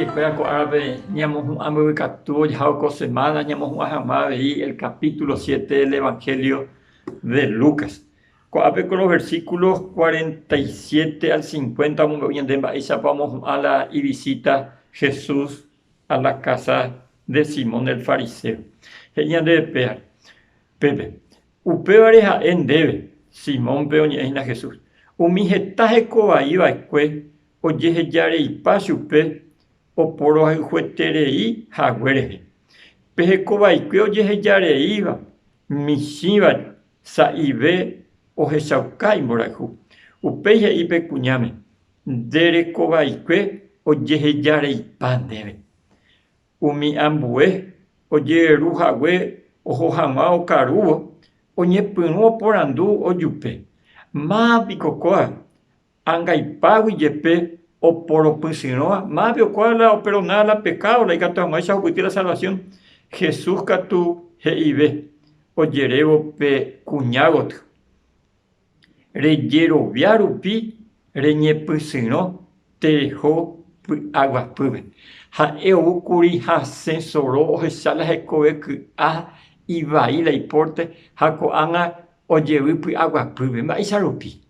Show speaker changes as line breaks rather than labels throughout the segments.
Angirũkuéra ko árape ñamohu'ã mbeguekatu ojahávo ko semana ñamohu'ã hag̃ua avei el capítulo siete del Evangelio de Lucas. Ko'ápe ko los versículos 47 al 50 omombe'u ñande mba'éichapa omohu'ã la ivisita Jesús a la casa de Simón el fariseo. He'i ñandéve péva, pépe, Upévare ha'e ndéve, Simónpe oñe'ẽ hína Jesús, umi heta hekovai va'ekue ojehejareipa chupe oporohayhueterei hague rehe. Pe hekovaikue ojehejareíva michĩva sa'ive ohechauka imborayhu. Upéi he'i pe kuñáme, Nde rekovaikue ojehejareipa ndéve. Umi ambue ojereru hague oho hag̃ua okarúvo, oñepyrũ oporandu ojupe, Máva piko kóva? Angaipágui jepe oporopysyrõva, máva piko kóva la operdonáva la pekádo la ikatu hag̃uáicha ohupyty la salvasión? Jesús katu he'ive ojerévo pe kuña gotyo. Rejerovia rupi reñepysyrõ tereho py'aguapýpe. Ha'e ou kuri hasẽ soro ohecha la hekove ky'a ivai la ipórte ha ko'ág̃a ojevy py'aguapýpe. Mba'éicha rupi?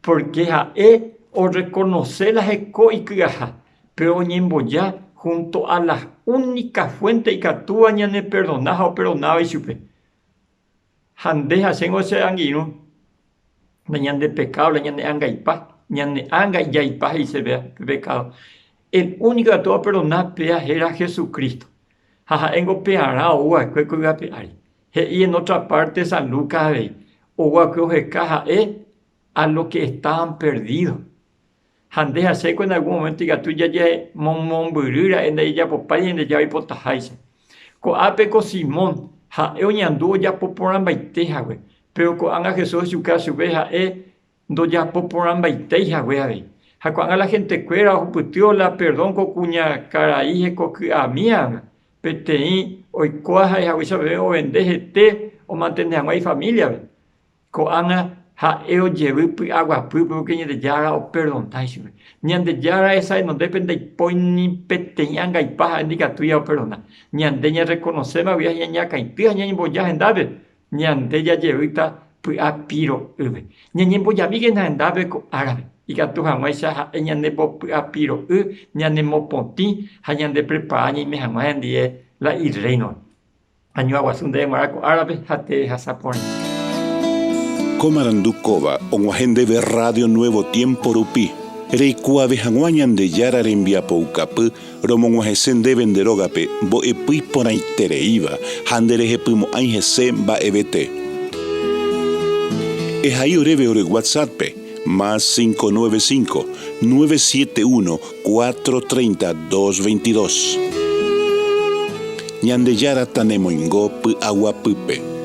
Pórke ha'e orrekonose la heko iky'aha, péro oñemboja junto a la únika fuénte ikatúva ñaneperdona ha operdonáva ichupe. Ha nde ha chéngo che angirũ, la ñande pekádo, la ñane angaipa, ñane ánga ijaipa he'ise péva pe pekádo. El úniko ikatu operdona péva héra Jesucristo. Ha ha'éngo pearã ou va'ekue ko yvy ape ári. He'i en otra parte San Lucas avei, ou va'ekue oheka ha'e a lo que estaban perdidos. Ha nde ha chéko en algún momento ikatu jajemomombyry ra'e ndajejapopái Ñandejára oipotaháicha. Ko'ápe ko Simón, ha'e oñandu ojapo porãmbaite hague, péro ko'ág̃a Jesús ohechuka chupe ha'e ndojapo porãmbaitéi hague avei. Ha ko'ág̃a la hentekuéra ohupytývo la perdón ko kuñakarai hekoky'amíva, peteĩ oikóva ha'e haguéicha peve ovende hete omantene hag̃ua ifamíliape. Ko'ág̃a ha'e ojevy py'aguapýpe pórke Ñandejára operdona ichupe. Ñandejára resa renondépe ndaipói ni peteĩ angaipa ha'e ndikatúiva operdona. Ñande ñarrekonoséma guive ha ñañakãity ha ñañemboja hendápe, ñande jajevýta py'apiro'ýpe. Ñañembojamíkena hendápe ko árape, ikatu hag̃uáicha ha'e ñanembopy'apiro'y, ñanemopotĩ ha ñandeprepara ñaime hag̃ua hendive la Irréinope. Añua guasu ndéve g̃uarã ko árape ha terehasa porãite.
Ko marandu kóva og̃uahẽ ndéve Radio Nuevo Tiempo rupi. Reikuaave hag̃ua Ñandejára rembiapoukapy romog̃uahẽse ndéve nde rógape mbo'epy iporãitereíva ha nderehepymo'ãi hese mba'evete. Ehai oréve ore WhatsApp-pe, más 595 971 430 222. Ñandejára tanemoingo py'aguapýpe.